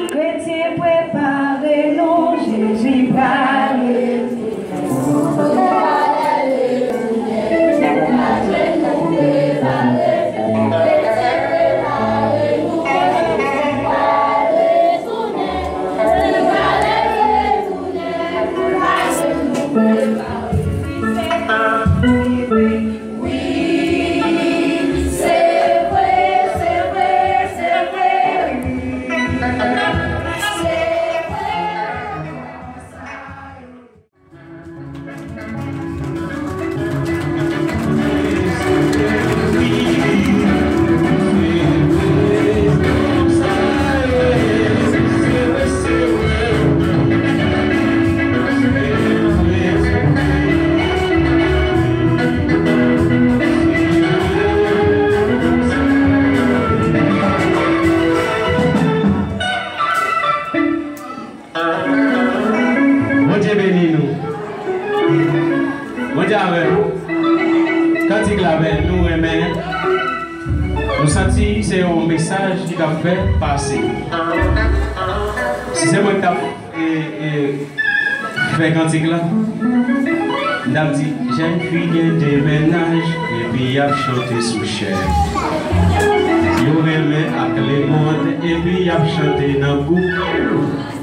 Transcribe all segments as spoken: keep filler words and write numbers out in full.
Kretyen, prepare nou, Jezi prale. Wi, se vre, se vre, se vre. Se vre. Bondye beni nou. Bondye avè nou. Kantik la bèl, nou renmen. Nou santi se yon mesaj ki t ap fè pase. Si se mwen k t ap, e, e, fè kantik la, m t ap di, jèn fi gen de mennaj, epi y ap chante sou chè. Yo renmen ak lemonn, epi y ap chante nan gwoup.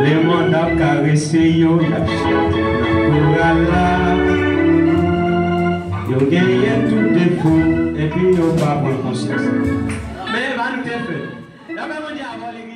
Lemonn ap karese yo, y ap chante nan koral la. Yo genyen tout defo, epi yo pa pran konsyans. Men, pa nou te fè. Dapre Bondye avè w, li